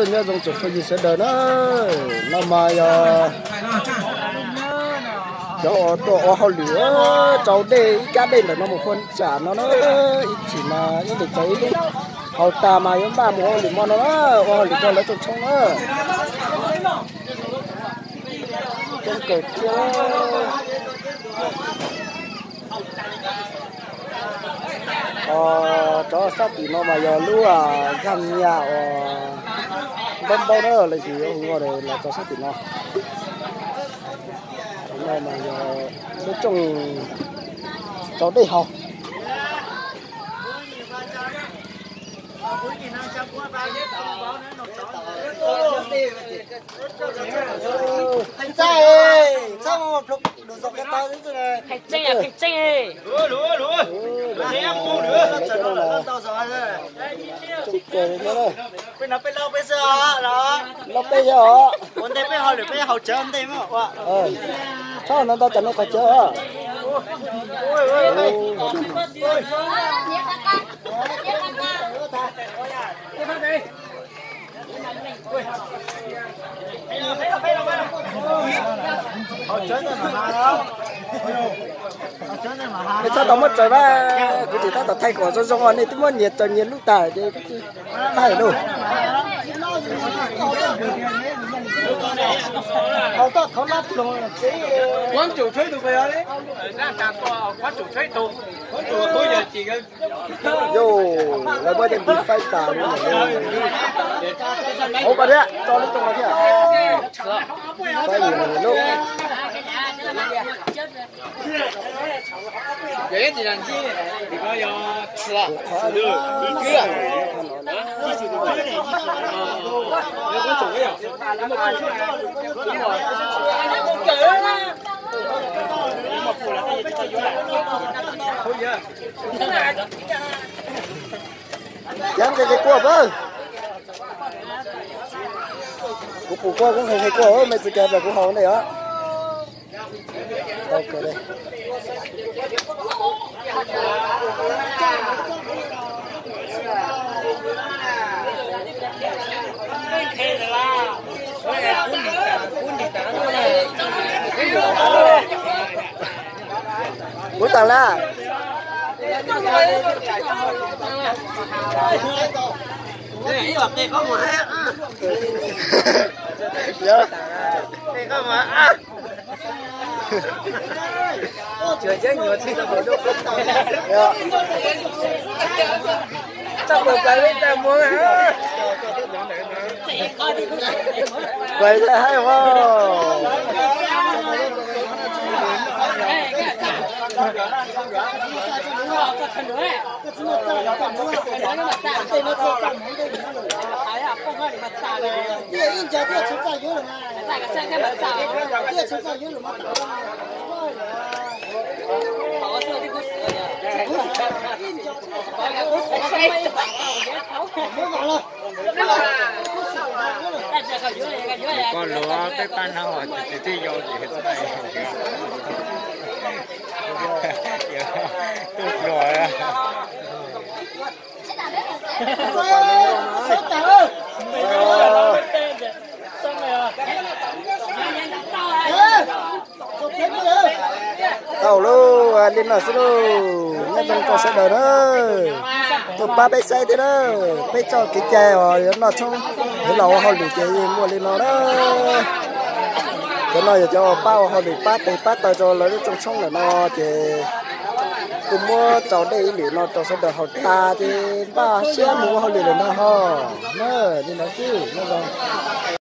Nyob zoo tsoom phooj ywg sawv daws na, no mas yog cov uas tuaj ua hauj lwm rau dej ib kab dej ntawm no mus puag nram no na, ib chim mas ib lwm tau ib lub, haus tas mas yuav npaj mus ua hauj lwm hmo no na, ua hauj lwm rau lawv rooj tshoob na. Coob kawg thiab. Cov sab tim no mas yog lub zaj nyas uas npaub npaub na, los sis hu ua los rau sab tim no. Cov no mas yog lub rooj rau dej haus. Pheej tseeb, pheej tseeb. Loj peb xyov os. Ua ntej peb ho lwm peb haus cawv ntej mas. Txhob no ntau tsam no qhov cawv os. Nej txhob tau muab raws mas, kuv tsis tab tom thaij kom zoo zoo os, nej twb muab nyias raws nyias lub tas ces thaij lauj. Yog lawv muab cov ntiv faib tas li no. Hauv ko thiab, tso lub rooj no thiab. Faib li no lub. Cov nqe nqe kua pab. Kuv pum kua kuv nqe nqe kua, mej tsis kawg pab kuv haus nej os. Kuv tas lawm. Pais tsis haib os. Koj luag peb pab no ces twb yau ces tuaj luag. Tau lauj, li no xwb lauj, nyob zoo rau sawv daws na. Tuaj pab peb saib thiab na, peb txoj kev cai uas yuav noj tshoob, yuav los ua hauj lwm ces yeej muaj li no na. Cov no yog cov uas pab ua hauj lwm pab tes pab taw rau lawv lub rooj tshoob lawm no ces kuj muab rau dej ib lwm no rau sawv daws haus tas ces npaj siab mus ua hauj lwm lawm ntag ho. Na, li no xwb, nyob zoo.